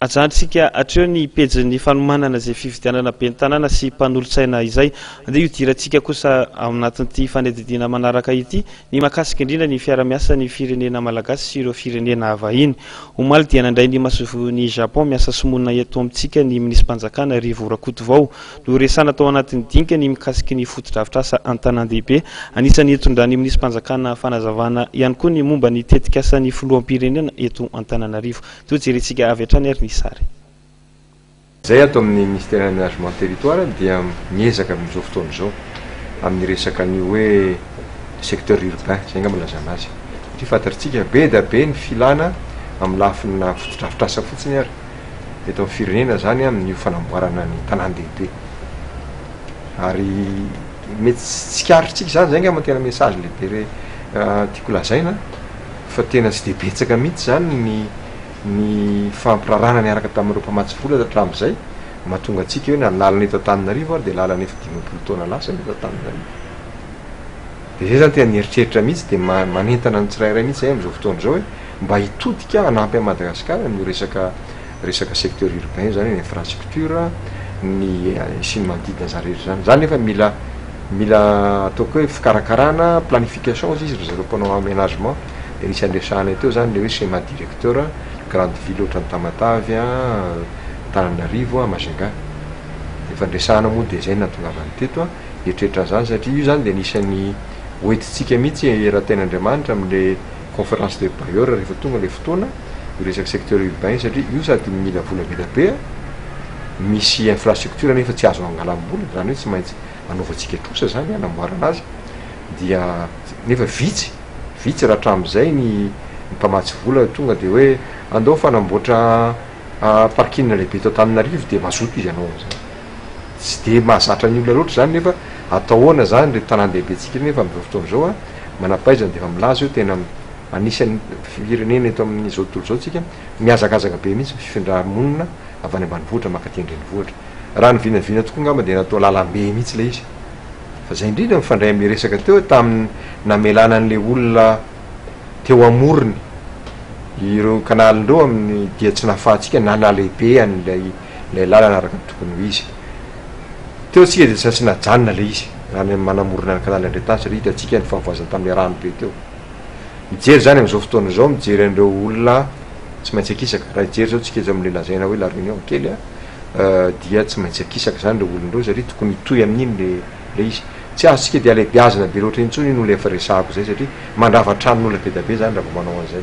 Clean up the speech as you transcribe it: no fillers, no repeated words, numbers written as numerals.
Ajanontsika hatreo ny pejin'ny fanomanana izay fifidianana ben'ny tanàna sy mpanolotsaina izay. Andeha hidirantsika kosa ao anatin'ity fanadihadiana manaraka ity ny mahakasika indrindra ny fiara-miasan'ny firenena malagasy sy ireo firenena vahiny. Omaly dia nandray ny masoivohon'i Japon miasa sy monina eto amintsika ny minisim-panjakana Rivo Rakotovao. Noresahana tao anatin'ny dinika ny mikasiky ny fotodrafitrasa an-tanàn-dehibe. Anisan'ny nitondran'ny minisim-panjakana fanazavana ihany koa ny momba ny tetikasan'ny filoham-pirenena eto Antananarivo. Toa jerentsika avy hatrany ary ny sary. Izay ato amin'ny Minisiteran'ny Aménagement Territoire dia miezaka amin'izao fotoana izao amin'ny resaka an'io hoe secteur urbain, izay angamba no ilazana azy. Satria fantatritsika be dia be ny filana amin'ny lafina fotodrafitrasa fotsiny ary eto amin'ny firenena izany amin'io fanamboarana ny tanàn-dehibe. Ary mety tsy tsikaritsika izany, izay angamba no tena message lehibe re tiako lazaina. Fa tena tsy dia betsaka mihitsy izany ny ny fampirarahana niaraka tamin'ireo mpamatsy vola hatramin'izay mahatonga antsika hoe na ny lalana eto Antananarivo ary dia lalana efa 50 taona lasa ny eto Antananarivo. Dia izay izany tena nieritreritra mihitsy dia manentana ny tsirairay mihitsy izay amin'izao fotoana izao hoe mba hitodika hanampy an'i Madagasikara amin'io resaka resaka secteur urbain io izany, ny infrastructure, ny sy ny manodidina izany rehetra izany. Izany nefa mila Mila ataoko hoe fikarakarana, planification hozy izy ry zareo mpanao aménagement, dia nisy andresahanay teo zany le hoe schéma directeur grande ville ohatran'i Tamatave an, Antananarivo an, Majunga. Dia efa niresahana moa dia zay no nahatongavany teto an, hieritreritra an'izany satria io zany dia anisan'ny hoentintsika mihitsy raha tenin'Andriamanitra amin'le conférence des bailleurs rehefa tonga le fotoana, io resaka secteur urbain io satria io sady mila vola be dia be an, misy infrastructure nefa tsy azo angalam-bola, zany hoe tsy maintsy anaovantsika trosa zany hanamboarana azy dia nefa vitsy vitsy raha hatramin'izay ny mpamatsy vola tonga de hoe andao fanamboatra parking lehibe eto Antananarivo de mazoto izy hanao an'izany. Tsy de mahazatra ny olona loatra zany nefa atao ahoana zany ry tanàn-dehibentsika ry nefa amin'izao fotoana izao a manam-pahaizana de efa milaza hoe tena anisan'ny firenena eto amin'izao tontolo izao tsika mihazakazaka be mihitsy ny fifindra-monina avy any ambanivohitra mankaty an-drenivohitra. Raha ny vinavina tokoa angamba dia natao lalambe mihitsy ilay izy. Fa izay indrindra mifandray amin'ilay resaka teo hoe tamin'ny namelana an'ilay olona teo amorony ireo canal ireo amin'ny dia tsy nahafahantsika nanalehibe an'ilay ilay lalana araka ny tokony ho izy. Teo tsika dia tsy maintsy najanona ilay izy raha ny manamorona ny canal Andriantany satria hitantsika ny fahavoazana tamin'ilay rano be teo. Mijery izany amin'izao fotoana izao mijery an'ireo olona tsy maintsy akisaka. Raha hijery izao tsika eto amin'ilay lazaina hoe La Réunion kely a. dia tsy maintsy akisaka izany ireo olona ireo satria tokony hitohy amin'iny le le izy. Tsy azontsika dia alebiazina be loatra intsony iny olona efa resahako izay satria mandrava tranon'olona be dia be izany raha vao manao an'izay.